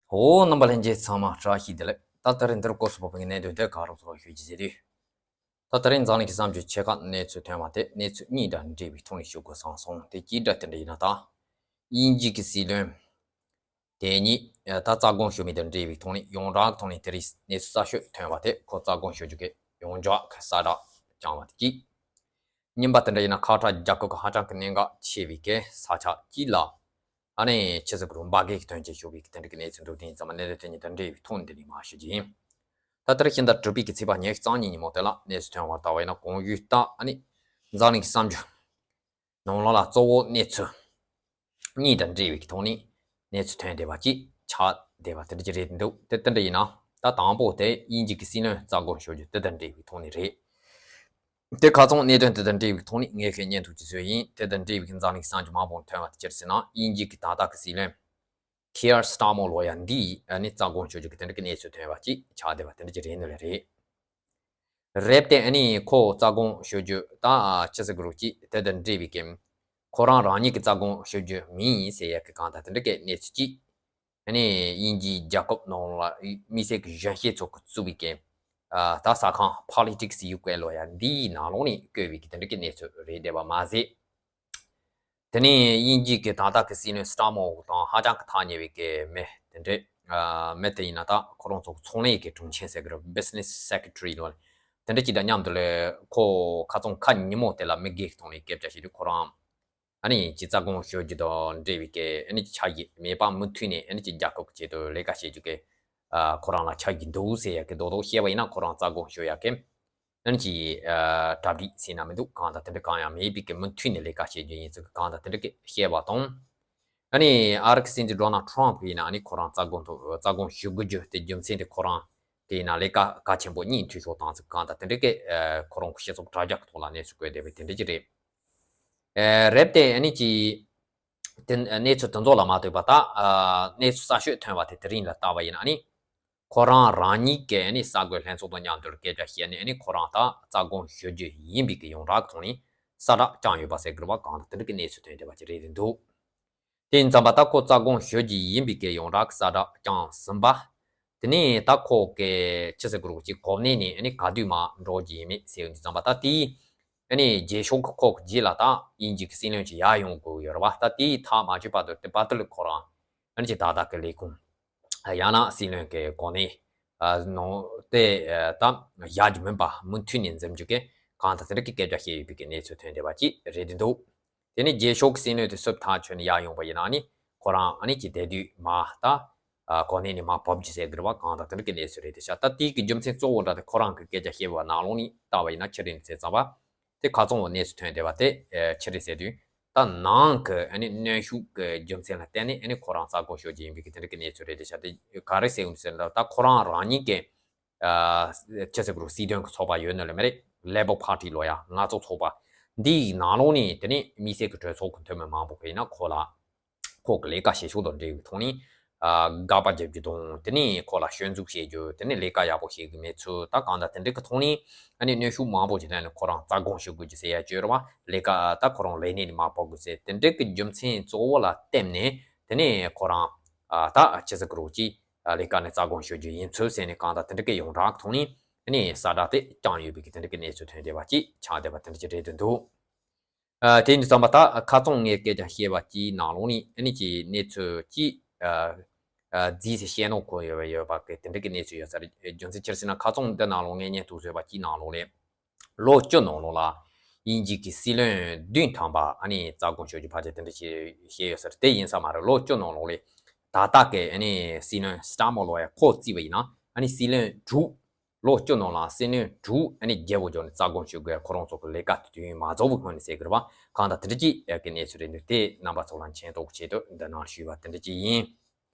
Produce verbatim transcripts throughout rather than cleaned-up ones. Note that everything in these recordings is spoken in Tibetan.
ཨོ། རྣམ་པ་ལྷན་རྒྱས་ཚང་མ་བཀྲ་ཤིས་བདེ་ལེགས། ད་ད་རེས་འདིར་སྐོར་སུ་བབས་པའི་གནད་དོན་དེ་ག་རོགས་ཚོར་ཞུ་རྒྱུ་བྱེད་དུས། ད་ད་རེས་འཛམ་གླིང་གི་བསམ་བརྗོད་ཆེ་ཁག་གནས་ཚུལ་ཐོན་པ་དེ་གནས་ཚུལ་གཉིས་དང་འབྲེལ་བའི་ཐོག་ནས་ཞུ་དགོས་བསམ་སོང་། དེ་གཅིག་འདྲ་དེ་འདྲ་ཡིན་ན། ད་དབྱིན་ཇི་གི་སྲིད་བློན་དེ་ཉིད་ད་རྩ་དགོངས་ཞུ་མི་དང་འབྲེལ་བའི་ཐོག་ནས་ཡོངས་གྲགས་ཐོག་ནས་དེ་རིང་གནས་ཚུལ་གསར་ཤོས་ཐོན་པ་དེ་ཁོ་རྩ་དགོངས་ཞུ་རྒྱུ་གི་ཡོངས་གྲགས་ཀྱི་གསལ་བསྒྲགས་བསྐྱངས་པ་དེ་གཅིག་གཉིས་པ་དེ་འདྲ་ཡིན་ན། ཁ་ཐག་རྒྱལ་ཁབ་ཀྱི་ཧ་ཅང་གི་གནད་འགག་ཆེ་བའི་གི་ས་ཆ་གཅིག་ལ་ཨ་ནི་ཕྱི་སྲིད་གུ་རུ་འབར་གས་ཀྱི་དོན་རྐྱེན་ཞུགས་པའི་གི་དེ་འདྲ་གི་གནས་ཚུལ་འདུག་དེ་ཡིན་ཙང་མ་གནད་དོན་དེ་ཉིད་དང་འབྲེལ་བའི་ཐོག་འདི་ནས་མར་ཞུ་རྒྱུ་ཡིན། ད་ལྟར་ཕྱི་ཟླ་དྲུག་པའི་གི་ཚེས་པ་ཉི་ཤུ་རྩ་གཉིས་ཉིན་མོ་དེ་ལ་གནས་ཚུལ་ཐོན་པར་ལྟ་བ་ཡིན་ན། གོང་ཞུས་ལྟར་ཨ་ནི་འཛམ་གླིང་གི་བསམ་བརྗོད་ནང་ལོགས་ལ་གཙོ་བོ་གནས་ཚུལ་གཉིས་དང་འབྲེལ་བའི་ཐོག་ནས་གནས་ཚུལ་ཐོན་བསྡད་པ་ཅིག་ཆགས་བསྡད་པ་དེ་འདྲ་ཅིག་རེད་འདུག་དེ་དེ་འདྲ་ཡིན་ན། ད་དང་པོ་དེ་དབྱིན་ཇི་གི་སྲིད་བློན་རྩ་དགོངས་ཞུ་རྒྱུ་དེ་དང་འབྲེལ་བའི་ཐོག་ནས་རེད། དེ་ཁ་ཚང་གནད་དོན་དེ་དང་འབྲེལ་བའི་ཐོག་ནས་ངས་ཁྱེད་སྙན་ཐོ་ཅིག་བཟོས་ཡིན། དེ་དང་འབྲེལ་བའི་འཛམ་གླིང་གི་བསམ་བརྗོད་མང་པོ་ཐོན་པ་དེ་ཅི་རེད་ཟེར་ན། དབྱིན་ཇི་གི་ད་ལྟ་གི་སྲིད་བློན་Keir Starmer་ལོ་ཡ་འདིས་ཨ་ནི་རྩ་དགོངས་ཞུ་རྒྱུ་གི་དེ་འདྲ་གི་གནས་ཚུལ་ཐོན་པ་ཅིག་ཆགས་བསྡད་པ་དེ་འདྲ་ཅིག་རེད་འདུག་ལེ་རེད། རེད་དེ་ཨ་ནི་ཁོ་རྩ་དགོངས་ཞུ་རྒྱུ་ད་ཅི་ཟེར་དགོས་རེད། ཅིག་དེ་དང་འབྲེལ་བའི་གི་ཁོ་རང་རང་ཉིད་ཀྱི་རྩ་དགོངས་ཞུ་རྒྱུ་མིན་ཟེར་ཡ་གི་གང་ལྟར་དེ་འདྲ་གི་གནས་ཚུལ་ཅིག་ཨ་ནི་དབྱིན་ཇིའི་རྒྱལ་ཁབ་ནང་ལ་དམིགས་བསལ་གྱི་གཞོན་སྐྱེས་ཚོ་གིས་བཙུགས་པའི་གི་ཨ་ད་ཟ་ཁང་Politics UK་ལོ་ཡ་འདིའི་ནང་ལོགས་ནས་བཀོད་པའི་གི་དེ་འདྲ་གི་གནས་ཚུལ་རེད་བསྡད་པ་མ་ཟད། དེ་ནས་དབྱིན་ཇི་གི་ད་ལྟ་གི་སྲིད་བློན་Starmer་དང་ཧ་ཅང་གི་ཐག་ཉེ་བའི་གི་མི་དེ་འདྲས། ཨ་མི་དེ་ཡིན་ན་ད་ཁོ་རང་ཚོ་ཚོང་ལས་ཀྱི་དྲུང་ཆེ་ཟེར་གི་རེད། Business Secretary་ལོ་དེ་འདྲ་ཅིག་དང་མཉམ་དུ་ལས་ཁོ་ཁ་སང་ཁ་ཉིན་མོ་དེ་ལ་མི་སྒེར་གྱི་ཐོག་ནས་སྐད་ཆ་བཤད་དུས་ཁོ་རང་ཨ་ནི་ཅིག་རྩ་དགོངས་ཞུ་རྒྱུ་དང་འབྲེལ་བའི་གི་ཨ་ནི་ཆ་ཡིག་མེད་པ་མུ་མཐུད་ནས་ཨ་ནི་ཅིག་རྒྱལ་ཁབ་ཀྱི་ཆེད་དུ་ལས་ཀ་བྱེད་རྒྱུ་གི་ཨ་ཁོ་རང་ལ་ཆ་ཡིག་འདུག་ཟེར་ཡ་གི་རྡོག་རྡོག་བཤད་པ་ཡིན་ན། ཁོ་རང་རྩ་དགོངས་ཞུ་ཡ་གི་ཨ་ནི་ཅིག་ཨ་གྲ་སྒྲིག་ཟེར་ན་མི་འདུག་གང་ལྟར་དེ་འདྲ་གང་ཡང་མེད་པའི་གི་མུ་མཐུད་ནས་ལས་ཀ་བྱེད་རྒྱུ་ཡིན་ཚུལ་གི་གང་ལྟར་དེ་འདྲ་གི་བཤད་པ་དང་། ཨ་ནི་ཨ་རི་གི་སྲིད་འཛིན་Donald Trump་ཡིན་ན་ཨ་ནི་ཁོ་རང་རྩ་དགོངས་ཐོག་རྩ་དགོངས་ཞུ་དགོས་རྒྱུ་དེ་རྒྱུ་མཚན་དེ་ཁོ་རང་དེ་ཡིན་ན་ལས་ཀ་གལ་ཆེན་པོ་གཉིས་འཐུས་ཤོར་བཏང་ཚུལ་གང་ལྟར་དེ་འདྲ་གི་ཨ་ཁོ་རང་གི་སྤྱི་ཚོགས་དྲ་རྒྱ་གི་ཐོག་ལ་གནས་ཚུལ་བཀོད་བསྡད་པའི་དེ་འདྲ་ཅིག་རེད། ཨེ་རེད་དེ་ཨ་ནི་ཅིག་དེ་གནས་ཚུལ་དེ་ཚོ་ལ་མ་ལྟོས་པ་ད་ཨ་གནས་ཚུལ་གསར་ཤོས་ཐོན་པ་དེ་དེ་རིང་ལ་ལྟ་བ་ཡིན་ན། ཨ་ནི་ཁོ་རང་རང་ཉིད་ཀྱིས་ཨ་ནི་གསར་འགོད་ལྷན་ཚོགས་དང་མཉམ་དུ་སྐད་ཆ་བཤད་ནས། ཨ་ནི་ཁོ་རང་ད་རྩ་དགོངས་ཞུ་རྒྱུ་ཡིན་པའི་གི་ཡོངས་གྲགས་ཐོག་ནས་གསལ་བསྒྲགས་བསྐྱངས་ཡོད་པ་ཟེར་གི་རེད་པ། གང་ལྟར་དེ་འདྲ་གི་གནས་ཚུལ་ཐོན་བསྡད་པ་ཅིག་རེད་འདུག་དེ་ཡིན་ཙང་པ་ད་ཁོ་རྩ་དགོངས་ཞུ་རྒྱུ་ཡིན་པའི་གི་ཡོངས་གྲགས་གསལ་བསྒྲགས་བསྐྱངས་ཟིན་པ། དེ་ནས་ད་ཁོ་གི་ཅི་ཟེར་དགོས་རེད། ཅིག་གོ་གནས་ནས་ཨ་ནི་ག་དུས་མར་འགྲོ་རྒྱུ་ཡིན་མིན་ཟེར་ཡོང་དུས་ཙམ་པ། ད་དེའི་ཨ་ནི་རྗེས་ཕྱོགས་ཀྱི་ཁོ་གི་རྗེས་ལ་ད་དབྱིན་ཇི་གི་སྲིད་བློན་ཅིག་ཡར་ཡོང་དགོས་ཡོད་རེད་པ། ད་དེའི་ཐག་མ་ཆོད་བར་དུ་དེ་བར་དུ་ལ་ཁོ་རང་ཨ་ནི་ཅིག་ད་ལྟ་གི་ལས་ཁུངས་ཡང་ན་སྲིད་བློན་གྱི་གོ་གནས་ནང་དེ་ད་བཞག་རྒྱུ་མིན་པ་མུ་མཐུད་ནས་འཛིན་རྒྱུ་གི་གང་ལྟར་དེ་འདྲ་གི་སྐད་ཆ་བཤད་ཡོད་པའི་གི་གནས་ཚུལ་ཐོན་བསྡད་པ་ཅིག་རེད་འདུག་དེ་ནས་རྗེས་ཕྱོགས་ཀྱི་སྲིད་བློན་དེ་སུ་ཐག་ཆོད་ནས་ཡར་ཡོང་པ་ཡིན་ན། ཨ་ནི་ཁོ་རང་ཨ་ནི་ཅིག་བསྡད་དུས་མར་ད་ཨ་གོ་གནས་ནས་མར་བབས་རྒྱུ་ཟེར་གི་རེད་པ། གང་ལྟར་དེ་འདྲ་གི་གནས་ཚུལ་རེད་དེ་ཤག་ད་དེའི་གི་རྒྱུ་མཚན་གཙོ་བོ་འདྲ་དེ་ཁོ་རང་གི་སྐད་ཆ་བཤད་པ་ནང་ལོགས་ནས་ལྟ་བ་ཡིན་ན་ཅི་རེད་ཟེར་ཙམ་པ། དེ་ཁ་ཚང་བོ་གནས་ཚུལ་ཐོན་བསྡད་པ་དེ་ཨེ་ཅི་རེད་ཟེར་དུས། ད་ནང་གི་ཨ་ནི་གནོན་ཤུགས་ཀྱི་རྒྱུ་མཚན་ལ་བརྟེན་ནས་ཨ་ནི་ཁོ་རང་རྩ་དགོངས་ཞུ་རྒྱུ་ཡིན་པའི་གི་དེ་འདྲ་གི་གནས་ཚུལ་རེད་དེ་ཤག་དེ་ག་རེ་ཟེར་ཡོང་ཟེར་ན། ད་ཁོ་རང་རང་ཉིད་ཀྱི་ཨ་ཅི་ཟེར་དགོས་རེད། སྲིད་དོན་གྱི་ཚོགས་པ་ཡོད་ནི་ལས་མ་རེད། Labor Party་ལོ་ཡ་ལྔ་ཚོགས་ཚོགས་པ་འདིའི་ནང་ལོགས་ནས། དེ་ནས་དམིགས་བསལ་གྱི་གྲོས་ཚོགས་ཀྱི་འཐུས་མི་མང་པོ་གིས་ཡིན་ན་ཁོ་ལ་ཁོ་གི་ལས་ཀ་བྱེད་ཕྱོགས་དང་འབྲེལ་བའི་ཐོག་ནས་ཨ་དགག་པ་རྒྱབ་རྒྱུ་དང་། དེ་ནས་ཁོ་ལ་སྐྱོན་འཛུགས་བྱེད་རྒྱུ། དེ་ནས་ལས་ཀ་ཡག་པོ་བྱེད་ཀྱི་མེད་ཚུལ། ད་གང་ལྟར་དེ་འདྲ་གི་ཐོག་ནས་ཨ་ནི་གནོན་ཤུགས་མང་པོ་ཞིག་བཏང་ནས་ཁོ་རང་རྩ་དགོངས་ཞུ་དགོས་རྒྱུ་ཟེར་ཡ་ཅིག་ཡོད་རེད་པ། ལས་ཀ་ད་ཁོ་རང་ལས་གནས་ནས་མར་བབས་དགོས་ཟེར། དེ་འདྲ་གི་རྒྱུ་མཚན་གཙོ་བོ་ལ་བརྟེན་ནས་དེ་ནས་ཁོ་རང་ཨ་ད་ཅི་ཟེར་དགོས་རེད། ཅིག་ཨ་ལས་ཀ་ནས་རྩ་དགོངས་ཞུ་རྒྱུ་ཡིན་ཚུལ་ཟེར་ནས་གང་ལྟར་དེ་འདྲ་གི་ཡོངས་གྲགས་ཐོག་ནས་ཨ་ནི་གསལ་བསྒྲགས་དེ་བསྐྱངས་ཡོད་པའི་གི་དེ་འདྲ་གི་གནས་ཚུལ་ཐོན་བསྡད་པ་ཅིག་ཆགས་བསྡད་པ་དེ་འདྲ་ཅིག་རེད་འདུག་ཨ་དེ་ཡིན་དུས་ཙམ་པ་ད་ཁ་རྩང་ངས་སྐད་ཆ་བཤད་པ་ཅིག་ནང་ལོགས་ནས་ཨ་ནི་ཅིག་གནས་ཚུལ་ཅིག་ཨ་ཨ་རྫིས་སེ་བཤད་ནོ་གོ་ཡོད་པ་ཡོད་པ་གི་དེ་འདྲ་གི་གནས་ཚུལ་ཡོད་ས་རེད། རྒྱུ་མཚན་ཅི་རེད་ཟེར་ན། ཁ་རྩང་འདི་ནང་ལོགས་ངས་བརྙན་ཐུང་བཟོས་པ་ཅིག་ནང་ལོགས་ལས། ལོ་བཅུ་ནང་ལོགས་ལ་དབྱིན་ཇི་གི་སྲིད་བློན་བདུན་ཐམ་པ་ཨ་ནི་རྩ་དགོངས་ཞུ་རྒྱུ་ཕལ་ཆེར་དེ་འདྲ་ཞིག་བཤད་ཡོད་ས་རེད། དེ་ཡིན་ས་མ་རེད། ལོ་བཅུ་ནང་ལོགས་ལ་ད་ལྟ་གི་ཨ་ནི་སྲིད་བློན་Starmer་ལོ་ཡ་ཁོ་བརྩིས་པ་ཡིན་ན་ཨ་ནི་སྲིད་བློན་དྲུག་ལོ་བཅུ་ནང་ལ་སྲིད་བློན་དྲུག་ཨ་ནི་རྒྱལ་པོ་འཇོག་ནས་རྩ་དགོངས་ཞུ་དགོས། ཁོ་རང་ཚོ་གི་ལས་ཀ་དུས་ཡུན་མ་རྫོགས་པའི་སྔོན་ནས་ཟེར་གི་རེད་པ། གང་ལྟར་དེ་འདྲ་ཅིག་གི་གནས་ཚུལ་རེད་འདུག་དེ་རྣམ་པ་ཚོ་ལ་མཁྱེན་རྟོགས་ཆེད་དུ་འདི་ནང་ཞུས་པ་དེ་འདྲ་ཅིག་ཡིན།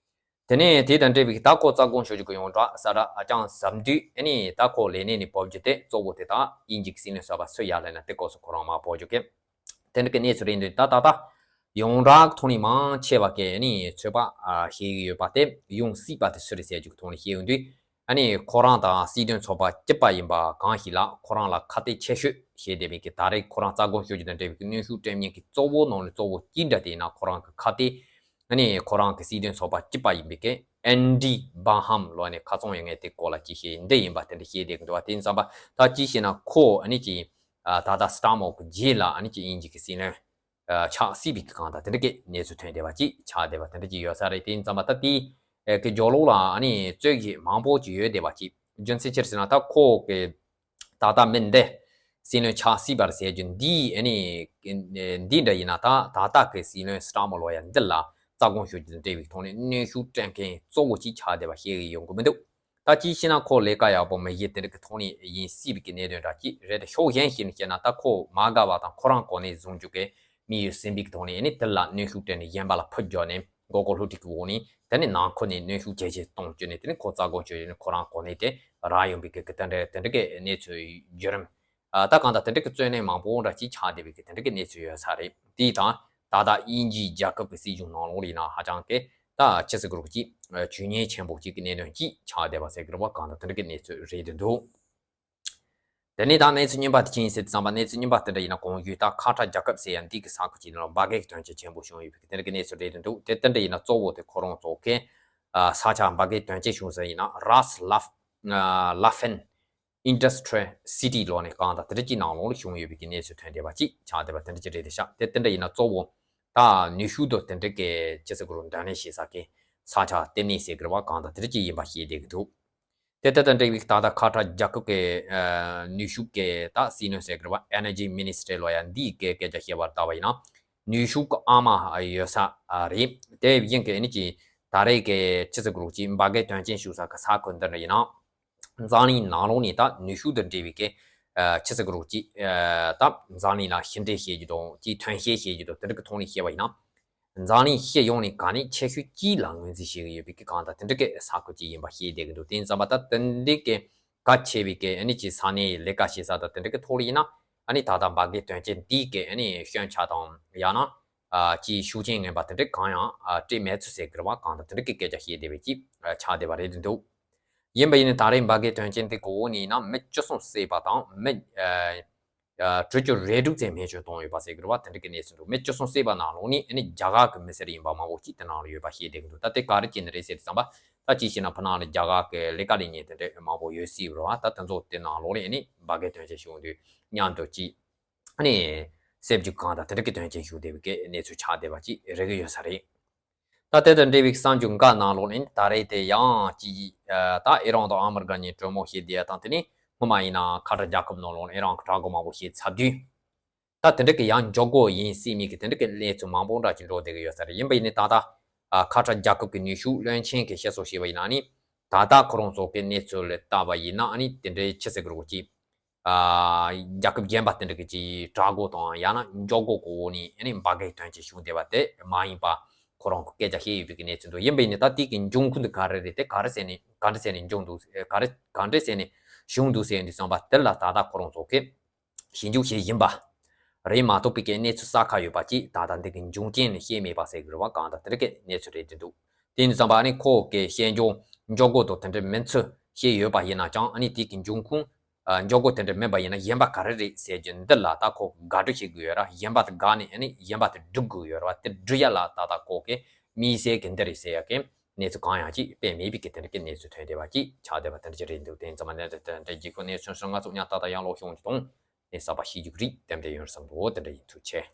དེ་ནས་དེ་དང་འབྲེལ་བའི་ད་ཁོ་རྩ་དགོངས་ཞུ་རྒྱུ་གི་ཡོངས་གྲགས་གསལ་བསྒྲགས་ཨ་ཅང་ཟབ་འདུས། ཨ་ནི་ད་ཁོ་ལས་གནས་ནས་བབས་རྒྱུ་དེ་གཙོ་བོ་དེ་ད་དབྱིན་ཇི་གི་སྲིད་བློན་གསར་པ་སུ་ཡར་སླེབས་ན་དེ་སྐོར་སུ་ཁོ་རང་མར་བབས་རྒྱུ་གི་དེ་འདྲ་གི་གནས་ཚུལ་རེད་འདུག་ད་ད་ད་ཡོངས་གྲགས་ཐོག་ནས་མང་ཆེ་བ་གིས་ཨ་ནི་ཚོད་དཔག་ཨ་བྱེད་ཀྱི་ཡོད་པ་དེ། ཡོང་སྲིད་པ་དེ་སུ་རེད་ཟེར་རྒྱུ་གི་ཐོག་ནས་བཤད་ཡོང་དུས། ཨ་ནི་ཁོ་རང་དང་སྲིད་དོན་ཚོགས་པ་གཅིག་པ་ཡིན་པ་གང་ཞིག་ལ་ཁོ་རང་ལ་ཁ་གཏད་ཆེ་ཤོས་བྱས་བསྡད་པའི་གི་ད་རེས་ཁོ་རང་རྩ་དགོངས་ཞུ་རྒྱུ་དང་འབྲེལ་བའི་གི་གནོན་ཤུགས་སྤྲད་མཁན་གི་གཙོ་བོ་ནང་ནས་གཙོ་བོ་གཅིག་འདྲ་དེ་ཡིན་ན། ཁོ་རང་གི་ཁ་གཏད་ ཨ་ནི་ཁོ་རང་གི་སྲིད་དོན་ཚོགས་པ་གཅིག་པ་ཡིན་པའི་གི་ཨན་ཌི་བྷ་ཧམ་ལོ་ནས་ཁ་ཚོང་ཡོད་མཁན་དེ་སྐོར་ལ་ཅིག་བཤད་འདི་ཡིན་པ་དེ་འདྲ་བཤད་བསྡད་ཀྱི་འདུག་བ། དེ་ཡིན་ཙམ་པ་ད་ཅིག་བཤད་ན་ཁོ་ཨ་ནི་ཅིག་ཨ་ད་ལྟ་སི་ཊར་མར་གི་རྗེས་ལ་ཨ་ནི་ཅིག་དབྱིན་ཇི་གི་སྲིད་བློན་ཨ་ཆགས་སྲིད་པའི་གི་གང་ལྟར་དེ་འདྲ་གི་གནས་ཚུལ་ཐོན་བསྡད་པ་ཅིག་ཆགས་བསྡད་པ་དེ་འདྲ་ཅིག་ཡོད་ས་རེད། དེ་ཡིན་ཙམ་པ་ད་དེ་ཨ་གི་རྒྱབ་ལོགས་ལ་ཨ་ནི་རྩོད་གཞི་མང་པོ་ཅིག་ཡོད་བསྡད་པ་ཅིག་རྒྱུ་མཚན་ཅི་རེད་ཟེར་ན་ད་ཁོ་གི་ད་ལྟ་མི་འདི་སྲིད་བློན་ཆགས་སྲིད་པར་ཟེར་རྒྱུ་འདི་ཨ་ནི་འདི་འདྲ་ཡིན་ན་ད་ད་ལྟ་གི་སྲིད་བློན་སི་ཊར་མར་ལོ་ཡ་འདི་ལ་རྩ་དགོངས་ཞུ་རྒྱུ་དང་འབྲེལ་བའི་ཐོག་ནས་གནོན་ཤུགས་སྤྲད་མཁན་གཙོ་བོ་ཅིག་ཆགས་བསྡད་པ་ཤེས་ཀྱི་ཡོང་གི་མི་འདུག་ད་ཅིའི་ཕྱིར་ན་ཁོ་ལས་ཀ་ཡག་པོ་མི་བྱེད་དེ་འདྲ་གི་ཐོག་ནས་ཡིན་སྲིད་པའི་གི་གནད་དོན་འདྲ་ཅིག་རེད། ད་ཕྱོགས་གཞན་ཞིག་ནས་བཤད་ན་ད་ཁོ་མ་དགའ་བ་དང་ཁོ་རང་གོ་གནས་བཟུང་རྒྱུ་གི་མི་ཡོད་ཟིན་པའི་གི་ཐོག་ནས་ཨ་ནི་དེ་ལ་གནོན་ཤུགས་སྤྲད་ནས་གཞན་པ་ལ་ཕུད་རྒྱག་ནས་མགོ་སྐོར་སློག་ཁྲིད་ཀྱི་འོག་ནས་དེ་ནས་ནང་ཁུལ་ནས་གནོན་ཤུགས་ཇེ་ཆེ་གཏོང་བཅུག་ནས་དེ་ནས་ཁོ་རྩ་དགོངས་ཞུ་ནས་ཁོ་རང་གོ་གནས་དེ་རག་ཡོང་པའི་གི་གི་དེ་འདྲ་དེ་འདྲ་གི་གནས་ཚུལ་བརྒྱུད་རིམ། ཨ་ད་གང་ལྟར་དེ་འདྲ་གི་རྩོད་གླེང་མང་པོ་འདྲ་ཅིག་ཆགས་བསྡད་པའི་གི་དེ་འདྲ་གི་གནས་ཚུལ་ཡོད་ས་རེད། དེ་དང་ད་ལྟ་དབྱིན་ཇིའི་རྒྱལ་ཁབ་ཀྱི་སྲིད་གཞུང་ནང་ལོགས་ལ་ཡིན་ན་ཧ་ཅང་གི་ད་ཅི་ཟེར་དགོས་རེད་ཅིག་ཇུས་ཉེས་ཆེན་པོ་ཅིག་གི་གནད་དོན་ཅིག་ཆགས་བསྡད་པ་ཟེར་དགོས་རེད་པ། གང་ལྟར་དེ་འདྲ་གི་གནས་ཚུལ་རེད་འདུག་དེ་ནས་ད་གནས་ཚུལ་རྙིང་པ་དེ་ཅི་ཡིན་ཟེར་དུས་ཙམ་པ་གནས་ཚུལ་རྙིང་པ་དེ་འདྲ་ཡིན་ན་གོང་ཞུས་ད་ཁ་ཏྲ་རྒྱལ་ཁབ་ཟེར་ཡ་འདི་གི་ས་ཁུལ་ཅིག་ནང་ལ་འབར་གས་ཀྱི་དོན་རྐྱེན་ཆེན་པོ་བྱུང་ཡོད་པའི་དེ་འདྲ་གི་གནས་ཚུལ་རེད་འདུག་དེ་དེ་འདྲ་ཡིན་ན་གཙོ་བོ་དེ་ཁོ་རང་ཚོ་གི་ས་ཆ་འབར་གས་དོན་རྐྱེན་བྱུང་ས་ཡིན་ན་རཱས་ལ་ལ་ཧྥན་Industrial City་ལོ་ནས་གང་དང་དེ་འདྲ་ཅིག་ནང་ལོགས་ལ་བྱུང་ཡོད་པའི་གི་གནས་ཚུལ་ཐོན་བསྡད་པ་ཅིག་ཆགས་བསྡད་པ་དེ་འདྲ་ཅིག་རེད་དེ་ཤག་དེ་དེ་འདྲ་ཡིན་ན་གཙོ་བོ་ད་ནུས་ཤུགས་དང་དེ་འདྲ་གི་ཅི་ཟེར་དགོས་རུང་འདོན་ལེན་བྱེད་ས་གི་ས་ཆ་ལྟེ་གནས་ཟེར་དགོས་རེད་པ། གང་དང་དེ་འདྲ་ཅིག་ཡིན་པ་ཤེས་བསྡད་ཀྱི་འདུག་དེ་ལྟར་དང་འབྲེལ་བའི་ད་ལྟ་ཁ་ཏྲ་རྒྱལ་ཁབ་ཀྱི་ཨ་ནུས་ཤུགས་ཀྱི་ད་སྲིད་བློན་ཟེར་དགོས་རེད་པ། Energy Ministry་ལོ་ཡ་འདིའི་སྐད་སྐད་ཆ་བཤད་པར་ལྟ་བ་ཡིན་ན་ནུས་ཤུགས་ཀྱི་ཨ་མ་ཡོད་ས་རེད། དེ་བཞིན་གྱི་ཨ་ནི་ཅི་ད་རེས་ཀྱི་ཅི་ཟེར་དགོས་རུང་ཅི་འབར་གས་དོན་རྐྱེན་བྱུང་ས་གི་ས་ཁུལ་འདི་འདྲ་ཡིན་ན། འཛམ་གླིང་ནང་ལོགས་ནས་ད་ནུས་ཤུགས་དང་འབྲེལ་བའི་གི་ཨ་ཅི་ཟེར་དགོས་རུང་ཅི་ཨ་ད་འཛམ་གླིང་ལ་ཕྱི་འབྲེལ་བྱེད་རྒྱུ་དང་ཅི་ཐོན་སྐྱེད་བྱེད་རྒྱུ་དང་དེ་འདྲ་གི་ཐོག་ནས་བཤད་པ་ཡིན་ན། འཛམ་གླིང་སྤྱི་ཡོངས་ནས་ག་ནས་ཆེ་ཤོས་ཅིག་ལ་ངོས་འཛིན་བྱེད་ཀྱི་ཡོད་པའི་གི་གང་དང་དེ་འདྲ་གི་ས་ཁུལ་ཅིག་ཡིན་པ་ཤེས་བསྡད་ཀྱི་འདུག་དེ་ཡིན་ཙམ་པ་ད་དེ་འདྲ་གི་གལ་ཆེ་བའི་གི་ཨ་ནི་ཅི་ས་གནས་ལས་ཀ་བྱེད་ས་དང་དེ་འདྲ་གི་ཐོག་ལ་ཡིན་ན་ཨ་ནི་ད་ལྟ་འབར་གས་དོན་རྐྱེན་འདིའི་གི་ཨ་ནི་སྐྱོན་ཆ་དང་ཡང་ན་ཨ་ཅི་ཤུགས་རྐྱེན་ངན་པ་དེ་འདྲ་གང་ཡང་ཨ་སྤྲད་མེད་ཚུལ་ཟེར་གི་རེད་པ། གང་དང་དེ་འདྲ་གི་སྐད་ཆ་བཤད་བསྡད་པའི་ཅིག་ཨ་ཆགས་བསྡད་པ་རེད་འདུག་ཡིན་པ་ཡིན་ནའི་ད་རེས་འབར་གས་དོན་རྐྱེན་དེ་གོ་འོག་ནས་ཡིན་ན་མི་བཅུ་གསུམ་བསད་པ་དང་མི་ཨ་ཨ་དྲུག་ཅུ་རེ་དྲུག་ཙམ་རྨས་སྐྱོན་བཏང་ཡོད་པ་ཟེར་གི་རེད་པ། དེ་འདྲ་གི་གནས་ཚུལ་འདུག་མི་བཅུ་གསུམ་བསད་པ་ནང་ལོགས་ནས་ཨ་ནི་རྒྱ་གར་གི་མི་སེར་ཡིན་པ་མང་པོ་ཅིག་དེ་ནང་ལ་ཡོད་པ་ཤེས་བསྡད་ཀྱི་འདུག་ད་དེ་ག་རེ་བྱས་ནས་རེད་ཟེར་དུས་ཙམ་པ་ད་ཅིའི་ཕྱིར་ན་ཕ་ནང་ལ་རྒྱ་གར་གི་ལས་ཀ་ལས་མཁན་དེ་འདྲ་མང་པོ་ཡོད་སྲིད་པ་རེད་པ། ད་དེ་ཚོ་དེ་ནང་ལོགས་ནས་ཨ་ནི་འབར་གས་དོན་རྐྱེན་བྱུང་དུས་མཉམ་དུ་ཅིག་ཨ་ནི་བསད་རྒྱུ་གང་དང་དེ་འདྲ་གི་དོན་རྐྱེན་བྱུང་བསྡད་པའི་གི་གནས་ཚུལ་ཆགས་བསྡད་པ་ཅིག་རེད་གི་ཡོད་ས་རེད། ད་དེ་དང་འབྲེལ་བའི་གསར་འགྱུར་འགའ་ནང་ལོགས་ནས་ད་རེས་དེ་ཡང་ཅིག་ཨ་ད་ཨི་རན་དང་ཨ་མི་རི་ཀ་གཉིས་གྲོས་མོལ་བྱས་བསྡད་ཡ་དང་དེ་ནས་སྔོན་མ་ཡིན་ན་ཁ་ཏྲ་རྒྱལ་ཁབ་ནང་ལོགས་ནས་ཨི་རན་གྱི་དྲག་རྒོལ་མང་པོ་བྱས་ཚར་དུས། ད་དེ་འདྲ་གི་ཡང་མགྱོགས་རྒོལ་ཡིན་སྲིད་མེད་ཀྱི་དེ་འདྲ་གི་གནས་ཚུལ་མང་པོ་འདྲ་ཅིག་འགྲོ་བསྡད་ཀྱི་ཡོད་ས་རེད། ཡིན་པ་ཡིན་ནའི་ད་ལྟ་ཨ་ཁ་ཏྲ་རྒྱལ་ཁབ་ཀྱི་ནུས་ཤུགས་བློན་ཆེན་གྱིས་བཤད་སྲོལ་བྱས་པ་ཡིན་ན་ནི་ད་ལྟ་ཁོ་རང་ཚོ་གི་གནས་ཚུལ་ལ་བལྟས་པ་ཡིན་ན་ཨ་ནི་དེ་འདྲའི་ཅི་ཟེར་དགོས་རེད་ཅིག་ཨ་རྒྱལ་ཁབ་གཞན་པ་དེ་འདྲ་གི་ཅིག་དྲག་རྒོལ་དང་ཡང་ན་མགྱོགས་རྒོལ་གྱི་འོག་ནས་ཨ་ནི་འབར་གས་དོན་རྐྱེན་བྱུང་བསྡད་པ་དེ་མ་ཡིན་པ་ཁོ་རང་གི་སྐད་ཆ་བཤད་ཡོད་པའི་གི་གནས་ཚུལ་འདུག་ཡིན་པ་ཡིན་ནའི་ད་དེ་གི་འབྱུང་ཁུངས་དེ་ག་རེ་རེད། དེ་ག་རེ་ཟེར་ནས་ག་འདྲ་ཟེར་ནས་འབྱུང་འདུག་ག་རེ་ག་འདྲ་ཟེར་ནས་བྱུང་འདུག་ཟེར་དུས་ཙམ་པ་དེ་ལ་ད་ལྟ་ཁོ་རང་ཚོ་གི་ཞིབ་འཇུག་བྱས་ཡིན་པ་རེད་མ་གཏོགས་པའི་གི་གནས་ཚུལ་གསལ་ཁ་ཡོད་པ་ཅིག་ད་ལྟ་འདི་གི་འབྱུང་རྐྱེན་ནི་བཤད་མེད་པ་ཟེར་གི་རེད་པ། གང་ལྟར་དེ་འདྲ་གི་གནས་ཚུལ་རེད་འདུག་དེ་ཡིན་དུས་ཙམ་པ་ཨ་ནི་ཁོ་གི་བཤད་འཇོག་མགྱོགས་རྒོལ་དང་དེ་འདྲ་མིན་ཚུལ་བཤད་ཡོད་པ་ཡིན་ན་ཀྱང་ཨ་ནི་དེ་གི་འབྱུང་ཁུངས་ཨ་མགྱོགས་རྒོལ་དེ་འདྲ་མིན་པ་ཡིན་ན་གཞན་པ་ག་རེ་རེད་ཟེར་རྒྱུ་འདི་ལ་ད་ཁོ་དགག་སྒྲུབ་བྱེད་དགོས་ཡོད་ར། གཞན་པ་དེ་དགག་ནས་ཨ་ནི་གཞན་པ་དེ་སྒྲུབ་དགོས་ཡོད་ར་བ། དེ་སྒྲུབ་ཡ་ལ་ད་ལྟ་ཁོ་གི་དམིགས་བསལ་གི་འདི་རེད་ཟེར་ཡ་གི་གནས་ཚུལ་གང་ཡང་ཅིག་དཔེ་མེད་པའི་གི་དེ་འདྲ་གི་གནས་ཚུལ་ཐོན་བསྡད་པ་ཅིག་ཆགས་བསྡད་པ་དེ་འདྲ་ཅིག་རེད་འདུག་དེ་ཡིན་ཙམ་པ་གནས་ཚུལ་དེ་འདྲ་རྒྱལ་ཁབ་གནས་ཚུལ་སོགས་ང་ཚོ་ཉག་ཏག་ཏག་ཡར་ལོག་ཤོང་གི་དང་གནས་གསར་པ་ཤེས་རྒྱུ་གི་རིགས་དེ་འདྲ་ཡོང་བསམ་འདུག་དེ་འདྲ་ཡིན། ཐུགས་རྗེ་ཆེ།